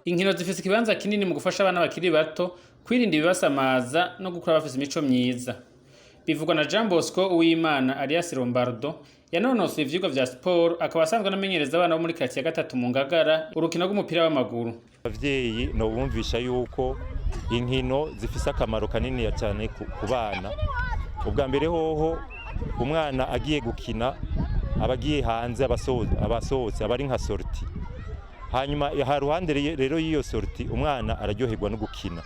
Inkino zifise ikibanza kinini mu gufasha abana bakiri bato kwirinda ibibasamaza no gukura bafise imico myiza. Bivugwa na Jean Bosco Uwimana alias Lombardo, yanonosoye ivyigwa vya siporo, akaba asanzwe anamenyereza abana bo muri quartier ya gatatu mu Ngagara urukino rw'umupira w'amaguru. Abavyeyi nobumvisha yuko inkino zifise akamaro kanini cyane ku bana. Ubwa mbere hoho, umwana agiye gukina aba agiye hanze, abasohotse, aba ari nka sortie. Hanyuma ha ruhande rero y'iyo sortie, umwana araryoherwa no gukina.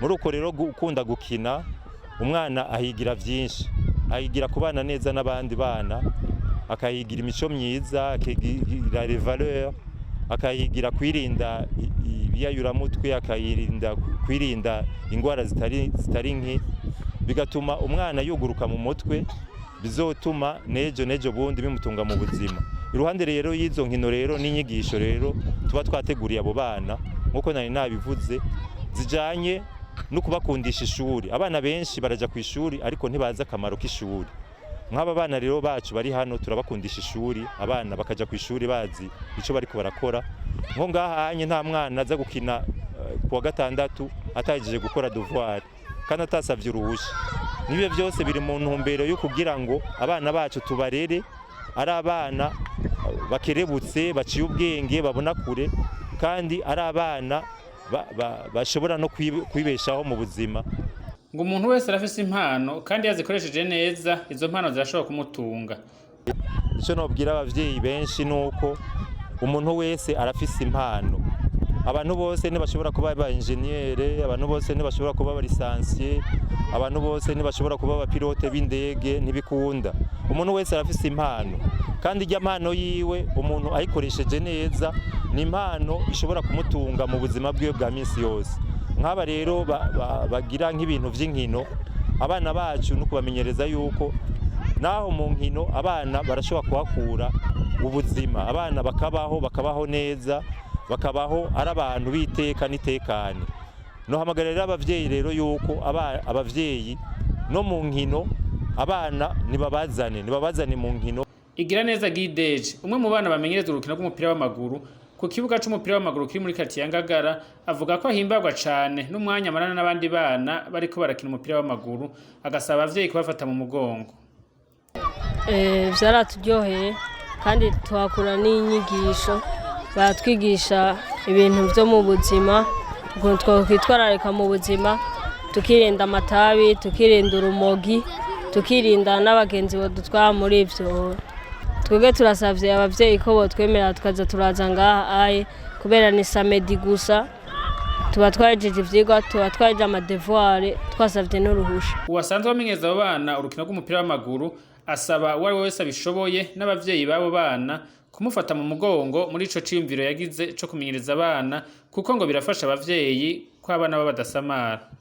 Muri uko rero gukunda gukina, umwana ahigira vyinshi: ahigira kubana neza n'abandi bana, akahigira imico myiza, akigira les valeurs, akahigira kwirinda ibiyayuramutwe, akayirinda kwirinda ingwara zitari nke, bigatuma umwana yuguruka mu mutwe, bizotuma nejo nejo bundi bimutunga mu buzima. Iruhande rero y'izo nkino rero n'inyigisho rero tuba twateguriye abo bana, nk'uko nari nabivuze, zijanye no kubakundisha ishuri. Abana benshi baraja ku ishuri ariko ntibazi akamaro k'ishuri. Nk'aba bana rero bacu bari hano, turabakundisha ishuri, abana bakaja ku ishuri bazi ico bariko barakora. Nko ngaha anye nta mwana aza gukina kuwa gatandatu atahejeje gukora devoir kandi atasavye uruhusha. N'ibyo byose biri mu ntumbero yo kugira ngo abana bacu tubarere ari abana bakerebutse, baciye ubwenge, babona kure, kandi ari abana bashobora no kwibeshaho mu buzima. Ngo umuntu wese arafise impano, kandi iyo azikoresheje neza izo mpano zirashobora kumutunga. Icyo nobwira abavyeyi benshi ni uko umuntu wese arafise impano. Abantu bose ntibashobora kuba aba ingénieur, abantu bose ntibashobora kuba aba licencié, abantu bose ntibashobora kuba abapilote b'indege, ntibikunda. Umuntu wese arafise impano, kandi ijya mpano yiwe umuntu ayikoresheje neza ni impano ishobora kumutunga mu buzima bwiwe bwa minsi yose. Nk'aba rero bagira nk'ibintu vy'inkino, abana bacu no kubamenyereza yuko naho mu nkino abana barashobora kuhakura ubuzima, abana bakabaho, bakabaho neza, bakabaho ari abantu b'iteka n'itekane. Nohamagara rero abavyeyi rero yuko abavyeyi no mu nkino abana nibabazane mu nkino. Igira neza Guideje, umwe mu bana bamenyereza urukino rw'umupira w'amaguru ku kibuga c'umupira w'amaguru kiri muri quartier ya Ngagara, avuga ko ahimbagwa cane n'umwanya amarana n'abandi bana bariko barakina umupira w'amaguru, agasaba abavyeyi kubafata mu mugongo. Vyaraturyoheye kandi tuhakura n'inyigisho. Baratwigisha ibintu vyo mu buzima, ukuntu twakwitwararika mu buzima, tukirinda amatabi, tukirinda urumogi, tukirinda n'abagenzi badutwara muri ivyo. Twebwe turasavye abavyeyi ko botwemera tukaza turaza ngaha aye, kubera ni samedi gusa tuba twahejeje ivyigwa, tuba twahejeje ama devoirs, twasavye n'uruhusha. Uwasanzwe amenyereza abo bana urukino rw'umupira w'amaguru asaba uwo ari we wese abishoboye n'abavyeyi b'abo bana kumufata mu mugongo muri ico ciyumviro yagize co kumenyereza abana, kuko ngo birafasha abavyeyi ko abana babo badasamara.